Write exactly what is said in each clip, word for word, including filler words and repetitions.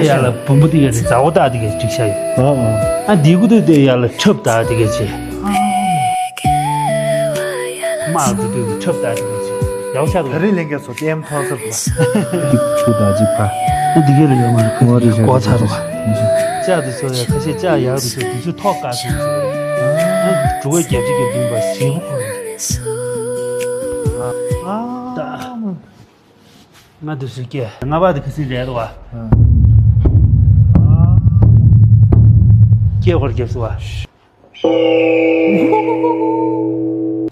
ཡ་ལ་བུམ་པ་དེ་ག་རེད། ཛའོ་ཏ་དེ་ག་སྒྲིག་བྱ་ཡོད། ཨ་ཨ། ཨ་འདི་གུ་དེ་དེ་ཡ་ལ་ཁྲབ་ཏ་དེ་ག་བྱེད། དམག་འགྲོ་དུས་ཀྱི་ཁྲབ་ཏ་དེ་ག་བྱེད། ཡག་ཤ་དུ་ད་རིང་ལྷན་རྒྱས་ཚོ་ལྟད་མོ་མཐོང་ས་དུ། ཆུ་ད་ཅིག་ཕ། ཨ་འདི་ག་རེད། ཡོད་མ་རེད། ཨོ་རེད་ཤག་གོ་ཚར་རེད་བ། ལྕགས་དེ་ཚོ་ཡ་ཁ་ཤས་ལྕགས་ཡག་དུ་ཚོ་དུས་ཚོད་ཐོག་དཀའ་ཚོད་ཚོད། ཨ་འགྲོ་བའི་རྒྱབ་ཅིག་གི་བདུན་པ་ཞེ་པོ་ཁོ་རེད། ཨ་ཨ། ང་དུ་སུ་སྐྱེ། ང་བ་དུ་ཁ་སིན་རེད་བ། སྐྱེ་བར་རྒྱབ་སུ་བ།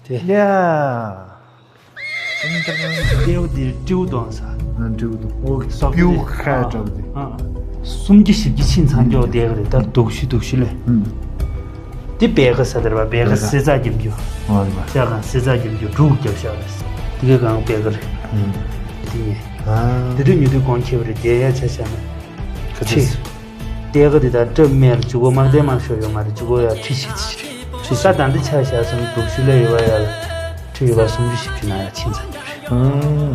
དེ། ཡ། ལྟེ་བ་འདིར་སྤྲེའུ་གདོང་ས། སྤྲེའུ་གདོང་། ཨོ་སོགས་སྤྲེའུ་ཁ་འདྲ་བ་དེ། གསུམ་གྱི་ཞིབ་ཀྱི་ཆིན་ཚང་སྐྱོག་དེ་ག་རེད། ད་དུག་ཤུ་དུག་ཤུ་ལས། དེ་བེ་ག་ས་དེར་བ་བེ་ག་སེ་ཙག་རྒྱབ་རྒྱུ། ཨོ་རེད་བ། ཅག་གང་སེ་ཙག་རྒྱབ་རྒྱུ་དྲུག་རྒྱབ་ཤག་རེད། དེ་ག་གང་བེ་ག་རེད། དེ་ཡིན། དེ་དུས་ཉོ་དུས་གོང་ཁེ་བ་རེད། དེ་ཡ་ཆ་བཞག་ན། ཁ་ཆེ། ཁྲི། ལྟེ་བ་འདི་དང་སྐྲ་སྨད་ལ་ཇུ་གོ་མང་དེ་མང་ཤོར་ཡོད་མ་རེད། ཇུ་གོ་ཡ་ཁྲི་ཞིག་ཅིག་རེད། ཁྲི་ས་དང་འདི་ཆ་བཞག་སོང་དུག་ཤུ་ལས་ཡོད་བ་ཡ་ལ། ཁྲི་ཡོད་བ་སུམ་ཅུ་བཞི་བཅུ་ན་ཡ་ཕྱིན་ཚར་རྒྱུ་རེད། ཨང་།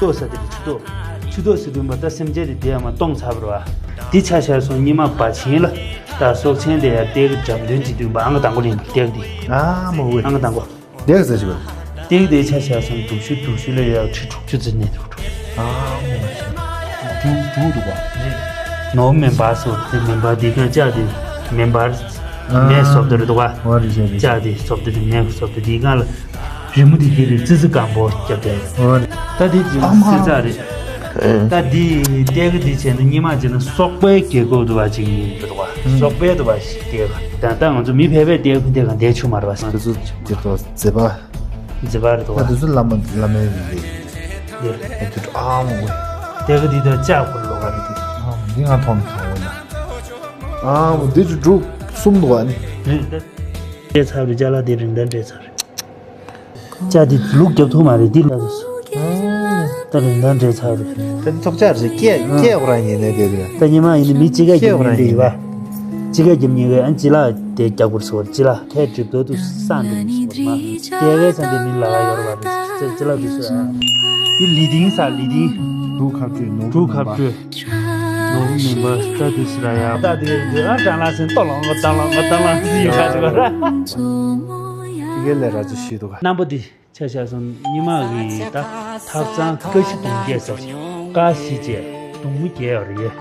ཏོག་ས་དེ་རེད། ཆུ་ཏོག་ཆུ་ཏོག་སི་དུན་པ་ད་སེམས་ཅན་རེད། དེ་ཡ་མ་གཏོང་ཚར་བ་རེད་བ། འདི་ཆ་བཞག་སོང་ཉི་མ་བ་ཆེན་ལ། ད་སོག་ཆེན་དེ་ཡ་ལྟེ་བ་འགྲམ་དོན་གྱི་དུན་པ་ཨང་ག་དང་པོ་ལེན་པ་ལྟེ་བ་འདི། ཨ་མོ་ཝེ། ཨང་ག་དང་པོ། འདེགས་ཟེར་ཞིག་པ། ཏིག་དེ་ཆ་བཞག་སོང་དུག་ཤུ་དུག་ཤུ་ལས་ཡག་ཁྲི་དྲུག་ཅུ་ཙམ་ནས་འདུག་འགྲོ། ཨ་མོ་ཤི། དྲུག་དྲུག་འདུག་པ། རེད། ནོར་མེ་འབར་སོགས་དེ་མེ་འབར་དེ་ག་ལྕགས་དེ་མེ་འབར། མེ་སོབ་དེ་རེད་འདུག་པ། ཨོ་རེད་རེད་རེད། ལྕགས་དེ་སོབ་དེ་རེད། མེ་སོབ་དེ་དེ་ག་ལ། རི་མོ་དེ་དེ་རེད། ཙི་ཙི་སྐམ་པོ་རྒྱབ་དེ་རེད། ཨོ་རེད། ད་དེ་ཅི་ཨ་མ་སེ་ཙག་རེད། ད་དེ་ལྟེ་ག་དེ་བྱས་ན་སྙེ་མ་བྱས་ན་སོག་པའི་རྒྱལ་ཁབ་འདུག་པ་ཅིག་ཡིན་འདུག་པ། སོག་པའི་འདུག་པ་ཞིག་ལྟེ་ག་ད་ད་ང་ཚོ་མི་ཕལ་པའི་ལྟེ་ག་ཕན་ལྟེ་ག་འདས་ཆུ་མར་བ་ཞིག་དེ་ཚོ་དེ་ཚོ་མཛེས་པ། མཛེས་པ་རེད་འདུག་པ། ད་དེ་ཚོ་བླ་མ་བླ་མའི་རིགས་རེད། དེ་ཨ་མོ་ལྟེ་ག་འདི་ད་ལྕགས་ཕོར་ལོག་ག་རེད་དེ། འདི་ང་མཐོང་མཐོང་འོ་ན། ཨ་མོ་འདི་ཚོ་དྲུག་གསུམ་འདུག་པ་ནི། རེད་ད། སྤྲད་ཚར་རེད། ཅ་ལག་དེ་རིན་ཐང་སྤྲད་ཚར་རེད། ཅ་དེ་ལུག་རྒྱབ་ཐུབ་མ་རེད་འདི་ལ། ད་རིན་ཐང་སྤྲད་ཚར་རེད། ད་ཚོགས་ཆགས་རེད། སྐད་སྐད་འོ་རང་ཡིན་ནས་དེ་རེད། ད་ཉི་མ་ཡིན་ནི་མི་གཅིག་ག་རྒྱབ་ཉན་དེ་ཡིན་པ། གཅིག་ག་རྒྱབ་ཉན་གི་ཨ་ཅི་ལ་དེ་རྒྱབ་དགོས་སོ་ཅི་ལ་ཁའི་གྲིབ་ཏོ་དུ་སང་དུ་མི་སོ་མ་ལྟེ་གའི་སང་དེ་མི་ལ་ལ་ཡོར་བ་རེད། ཅི་ལ་དུ་སོ་ཨ། འདི་ལི་ཏིང་ས་ལི་ཏིང་། དུ་ཁ་བཅུ་ནོར་དུ་ཁ་བཅུ། ནོར་མིན་པ་ལྟ་དུས་སུ་ར་ཡ། ལྟ་དུས་དུས་ཨ་ཀྲང་ལ་སེང་ཏོ་ལོང་གོ་ཏང་ལོང་གོ་ཏང་ལོང་ཟི་ཡི་ཁ་ཅིག་གོ་ར། དེ་གའི་ལས་ར་ཅི་ཤི་འདུག་ག། རྣམ་པ་འདི་ཆ་བཞག་སོང་ཉི་མ་གི་ད་ཐབ་ཚང་ཀ་བཞི་གདུང་བརྒྱད་ཟེར་ཀ་བཞི་བཅས་གདུང་མོ་བརྒྱད་ཡོད་རེད།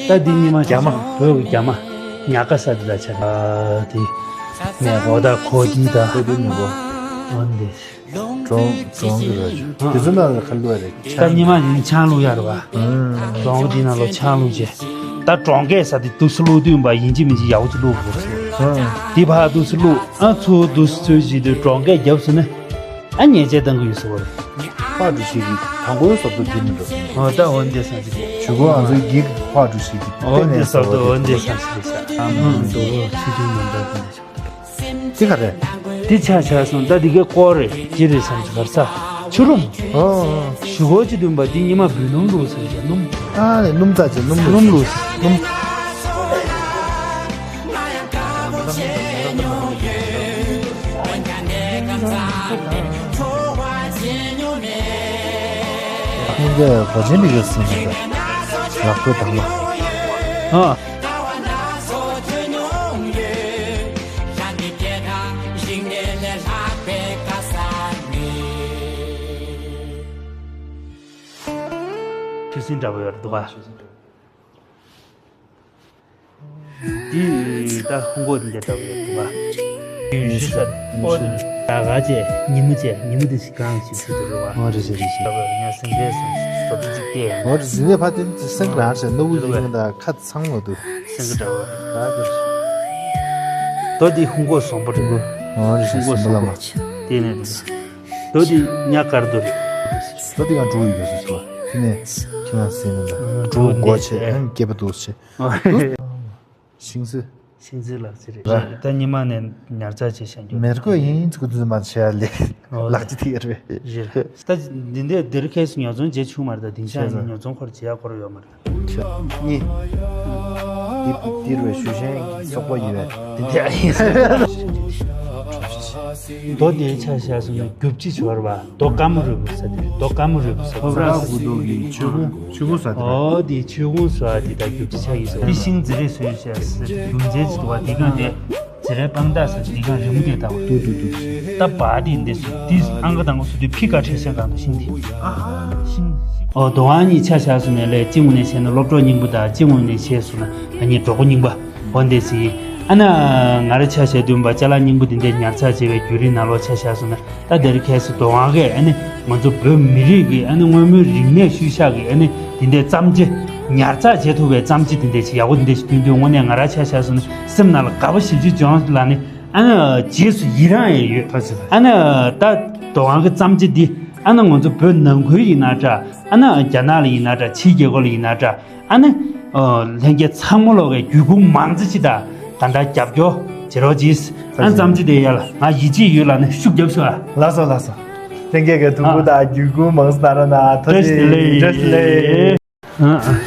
ད་འདི་ཉི་མ་རྒྱ་མ་བོད་ཀྱི་རྒྱ་མ་ཉག་ག་ས་འདི་ལ་ཆ་ད་དེ་མེ་གོ་ད་གོ་དི་ད་གོ་དི་མེ་གོ་འོན་ཏེ། གྲོང་གྲོང་གི་ར་ཅུ་དེ་ཚོ་ནང་ལ་ཁ་ལུ་རེད། ད་ཉི་མ་ཡིན་ཆང་བླུག་ཡ་རེད་བ། གྲོང་གི་ནང་ལོ་ཆང་བླུག་བྱས། ད་གྲོང་སྐད་ས་དེ་དུས་སུ་བླུག་དུས་བ་ཡིན་གཅིག་མིན་གཅིག་ཡག་པོ་ཅིག་བླུག་དགོས་སོ། དེ་ཕར་དུས་སུ་བླུག་ཨ་ཚུར་དུས་སུ་ཚོས་བྱེད་དུས་གྲོང་སྐད་བརྒྱབ་སོང་ན། ཨ་ཉེས་ཆད་གཏང་གི་ཡོད་ཟེར་བ་རེད། ཕག་གྲུ་ཞིག་གིས་དང་པོའི་ཟོབ་ཏོ་འདི་ནི་འགྲོ་སོང་། ཨོ་ད་འོན་ཏེ་སང་ཞིག་རེད། ཇུས་འགོད་ང་ཚོའི་འགྱིག་ཕག་གྲུ་ཞིག་གིས་འོན་ཏེ་ཟོབ་ཏོ་འོན་ཏེ་སང་ཞིག་རེད་ཤག་ཨ་མ་འགྲོ་བོ་ཆུ་ཆུ་མ་འདྲ་གི་འདི་ཆགས། འདི་ག་རེད། འདི་ཆ་ཆ་སོང་ད་འདི་གའི་སྐོར་རེད་ཅི་རེད་བསམ་ཚུལ་གར་ས་ཆུ་རུམ། ཨོ་ཨོ། ཞུ་གོ་ཅི་འདུན་པ་འདི་ཉི་མ་བུ་སྣུམ་རུ་ཟེར་གྱི་སྣུམ། ཨ་ནི་སྣུམ་རྩ་ཆེ་སྣུམ་རུ་སྣུམ་རུ་སྣུམ། ཁོང་གིས་གོ་ཆེན་འདི་ག་ཟིན་ནས་ལག་པས་དང་ལ། ཨ། ཆུ་སྲིན་འདྲ་པོ་ཡོད་འདུག་ག། འདི་ད་ཧུང་གོ་འདི་འདྲ་བའི་འདུག་ག། ཡུན་ཤི་ས་ཨོ་ད་ག་བྱས་ཉིན་མོ་བྱས་ཉིན་མོ་དེ་ཞིག་གང་ཞིག་ཞིག་འདུག་རེད་བ། ཨོ་རེད་རེད་རེད་རེད། ད་བས་ངས་སེང་གེ་སོང་སོ་དེ་ཅིག་བལྟས་ཡང་། ཨོ་རེད་རེད་ཕ་དེ་སེང་རང་ཞེས་ནོར་བུ་ཡིན་ད་ཁ་ཚང་མ་འདུག་སེང་གེ་འདྲ་བ་ད་དེ། ད་དེ་ཧུང་གོ་བཟང་པོ་རེད་གོ། ཨོ་རེད་རེད་ཧུང་གོ་བཟང་པོ་ལ་མ། དེ་ནས་འདུག་ད་དེ་ཉ་དཀར་འདུག་རེད། ད་དེ་ཡང་འགྲོ་ཡི་ཡོད་ཟེར་ཚུལ་བ་དེ་ནས་ཁྱེད་རང་སེང་གེ་ལ་འགྲོ་མགོ་ཆེ་ཨང་སྐྱེས་པ་འདུག་ཆེ། ཤིང་བཟོས། ཤིང་བཟོས་ལག་རྩལ་རེད། རེད། ད་ཉི་མ་ནས་ཉར་ཚགས་བྱས་བཞག་རྒྱུ། མེར་གོས་ཡིན་ཚུགས་དུས་མ་བྱས་ལས་ཨོ་ལག་ཅི་ཐིག་རེད། རེད། ད་འདི་འདྲའི་འདིར་ཁེས་ཉོ་ཚོང་བྱེད་ཆུག་མ་རེད། ད་དེང་སང་ཉོ་ཚོང་ཁོར་བྱེད་ཡ་ཁོར་ཡོད་མ་རེད། གཉིས། འདི་འདིར་བའི་ཞུ་ཤན་གྱི་སོག་པོ་ཡིན་པས་འདི་འདྲ་ཡིན། རྡོ་དེའི་ཆ་བཞག་སོང་ན་རྒྱུ་ཆ་ཆེ་བ་རེད་པ། རྡོ་དཀར་མོ་རུས་པ་ཟེར་དེ་རེད། རྡོ་དཀར་མོ་རུས་པ་ཟེར། ཁོ་ར་དགུ་རྡོ་གི་ཆུ་ཁུང་ཆུ་ཁུང་ཟེར་དེ་རེད། ཨོ་དེ་ཆུ་ཁུང་ཟེར་བ་དེ་ད་རྒྱུ་ཆ་ཆགས་ཀྱི་ཟེར། དེ་ཤིང་འཛི་རེ་བཟོས་བྱས་ཟེར་རྒྱུ་མཚན་ཅིག་འདུག་པ། དེ་གང་དེ་འཛི་རེ་སྤང་ཐང་ཟེར་དེ་གང་རི་མོ་དེ་ལྟ་བུ། ཏུ་ཏུ་ཏུ། ད་བ་དེ་འདི་སུ་དེ་ཨང་ཀ་དང་པོ་སུ་དེ་ཕི་ཀ་ཁྲེ་ཤང་གང་དུ་ཤིང་དེ། ཤིང་། ཨོ་རྡོ་དབང་གཉིས་ཆ་བཞག་སོང་ན་ལས་གཅིག་ངོས་ནས་བྱས་ན་སློབ་གྲོགས་རྙིང་པ་དང་གཅིག་ངོས་ནས་བྱས་སོང་ན་ང་གཉིས་གྲོགས་པོ་རྙིང་པ། འོ་འདི་ཟིག་ཡིན། ཨ་ན། ང་ར་ཆ་བཞག་དུས་པ་ཅ་ལག་རྙིང་པོ་འདི་འདྲའི་ཉར་ཚགས་བྱེད་པའི་བརྒྱུད་རིམ་ནང་ལོགས་ཆ་བཞག་སོང་ན་ད་འདིར་ཁ་སང་རྡོ་དབང་གིས་ཨ་ནི་ང་ཚོ་བོད་མི་རིགས་ཀྱི་ཨ་ནི་སྔོན་མའི་རིག་གནས་ཤུལ་བཞག་གི་ཨ་ནི་འདི་འདྲའི་བརྩམས་ཆོས་ཉར་ཚགས་བྱེད་ཐུབ་པའི་བརྩམས་ཆོས་འདི་འདྲའི་ཞིག་ཡག་པོ་འདི་འདྲའི་ཞིག་ཐོན་དུས་དངོས་གནས་ང་ར་ཆ་བཞག་སོང་ན་སེམས་ནང་ལ་དགའ་པོ་ཞེ་པོ་ཅིག་བྱུང་ལ་ནི་ཨ་ནི་རྗེས་སུ་ཡི་རངས་ཡས་ཡོད། ཨ་ནི་ད་རྡོ་དབང་གི་བརྩམས་ཆོས་འདི་ཨ་ནི་ང་ཚོ་བོད་ནང་ཁུལ་ཡིན་ན་འདྲ། ཨ་ནི་རྒྱ་ནག་ལ་ཡིན་ན་འདྲ། ཕྱིའི་རྒྱལ་ཁབ་ལ་ཡིན་ན་འདྲ། ཨ་ནི། ཨ། ལྷན་རྒྱས་ཚང་མ་ལོག་གི་བརྒྱུད་འཁུར་མང་ཙམ་ཅིག་དང་ད་ལྟ་རྒྱབ་སྐྱོར་བྱེད་རོགས་གྱིས། ཨ་ནི་བརྩམས་ཆོས་དེ་ཡ་ལ་ང་ཡིད་ཆེས་ཡོད་ལ་ནི་ཤུགས་རྒྱབ་ཤོག་ཨ། ལགས་སོ་ལགས་སོ། ལྷན་རྒྱས་ཀྱི་ཐུགས་ཁུར་དང་བརྒྱུད་འཁུར་མང་ཙམ་གནང་རོགས་གནང་། ཐུགས་རྗེ་ཆེ། བཀྲ་ཤིས་བདེ་ལེགས། བཀྲ་ཤིས་བདེ་ལེགས། ཨ་ཨ།